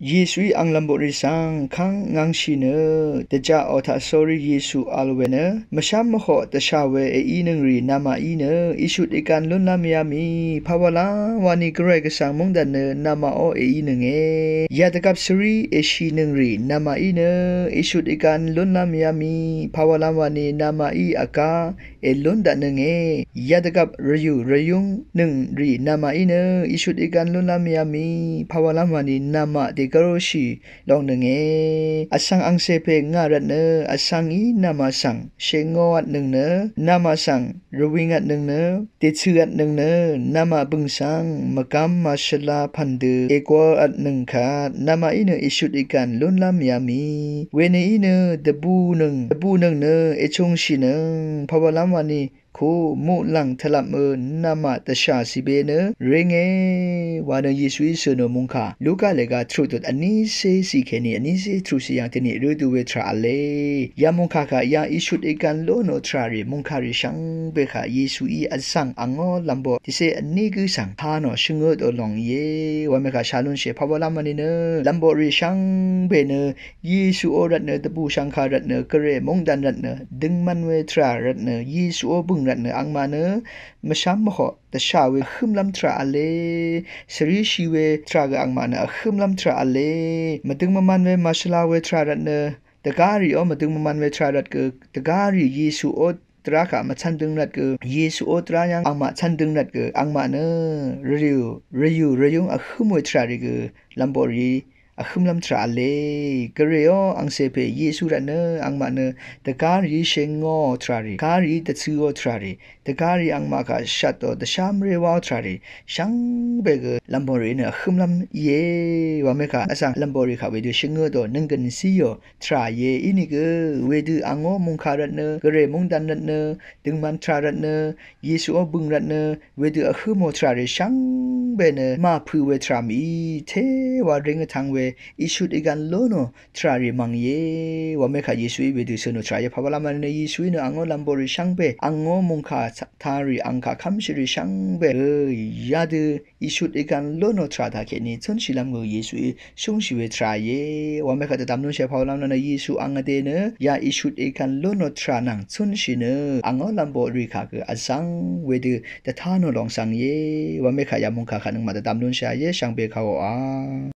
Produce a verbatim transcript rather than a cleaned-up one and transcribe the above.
Yesuí ang lv̀mboqrì svng kv́ng ngv̄ngshì nø dvjaqò taq sórí Yesu vl we nø mvshám mvhoq dvshà we èínøng rì namaqí nø ìshut ìgan lúnlv́m yá mì pàwàlv́m wani Gvray Gvsvng móngdàn nø namaqó èínønge. Yadvgvp svrí èshìnøng rì namaqí nø ìshut ìgan lúnlv́m yá mì pàwàlv́m wani namaqí vgá èlún dvtnønge. Yadvgvp rvyù rvyúngnøng rì namaqí nø ìshut ìgan lúnlv́m yá mì pàwàlv́m wani namaq dègv́rúshì longnønge. Vsvng angcè pè ngà rvtnø vsvng í namaq svng shèngōvtnøng nø namaq svng rvwingatnøng nø dècøqatnøng nø namaq bø̀ng svng mvgv́m màshvla pv̀n dø ègwvtnøng kvt namaqí nø ìshut ìgan lúnlv́m yá mì. Wenø í nø dvbùnøng dvbùnøng nø èchungshìnøng pàwàlv́m wani ku muqlàng tvlvpmø namaq dvshà cìbe nø ringe wa nø Yesuí sønò mungkà Luka lèga truqdut vnícé cì kèní vnícé truqcì yv̀ng tvnì rø dø we tvrà v̄le. Ya mungkà kaq ya ìshut ìgan lónò tvrà rì mungkà rì shvngbe kaq Yesuí vzv̀ng angó lv̀mboq tiqcé vní gǿ svng tanò shvngøtò lòng íe. Wamekaq shalúnshì pàwàlv́m wani nø lv̀mboqrì shvngbe nø Yesuó rvtnø dvbùshv̀ngkà rvtnø Gvray móngdàn rvtnø døngman we tvrà rvtnø Yesuó bø̀ng rvtnø angmaq nø mvshám mvhoq dvshà we vhǿmlv́m tvrà v̄le. Svríshì we tvrà gø angmaq nø vhǿmlv́m tvrà v̄le. Mvdøng mvman we màshvla we tvrà rvtnø dvgárìó mvdøng mvman we tvrà rvt gø dvgárì Yesuó dvrá kaq mvcv́n døng rvt gø Yesuó dvrá yv́ng angmaq cv́n døng rvt gø angmaq nø rvyù rvyù rvyúng vhǿm we tvrà rì gø lv̀mboqrì vhǿmlv́m tvrà v̄le. Gvrayó angcè pè Yesu rvtnø angmaq nø dvgárìí shèngōò tvrà rì dvgárìí dvcø̄ò tvrà rì dvgárìí angmaq kaq shvtò dvshá mvré wáò tvrà rì shvngbe gø lv̀mboqrì nø vhǿmlv́m íe. Wamekaq vzv̀ng lv̀mboqrì kaq wedø shvngøtò nønggø̀n zíò tvrà íe. Inìgø wedø angó mungkà rvtnø Gvray móngdàn rvtnø døngman tvrà rvtnø Yesuó bø̀ng rvtnø wedø vhǿmò tvrà rì shvngbe nø màpø̄ we tvrà mìí téwa ríng vtv̄ng we ìshut ìgan lónò tvrà rì mv̀ng íe. Wamekaq Yesuí wedø sønò tvrà íe pàwàlv́m wani nø Yesuí nø angó lv̀mboqrì shvngbe angó mungkà tarì angkà kv́mshìrì shvngbe gø yadø ìshut ìgan lónò tvrà taqkèní cúnshìlv́m gø Yesuí shúngshì we tvrà íe. Wamekaq dvdv̀m lúnshì pàwàlv́m wani nø Yesu ang vdè nø ya ìshut ìgan lónò tvrà nvng cúnshì nø angó lv̀mboqrì kaq gø vzv̀ng wedø dvtanò lòng svng íe. Wamekaq ya mungkà kaq nøngmaq dvdv̀m lúnshì íe shvngbe kàòa.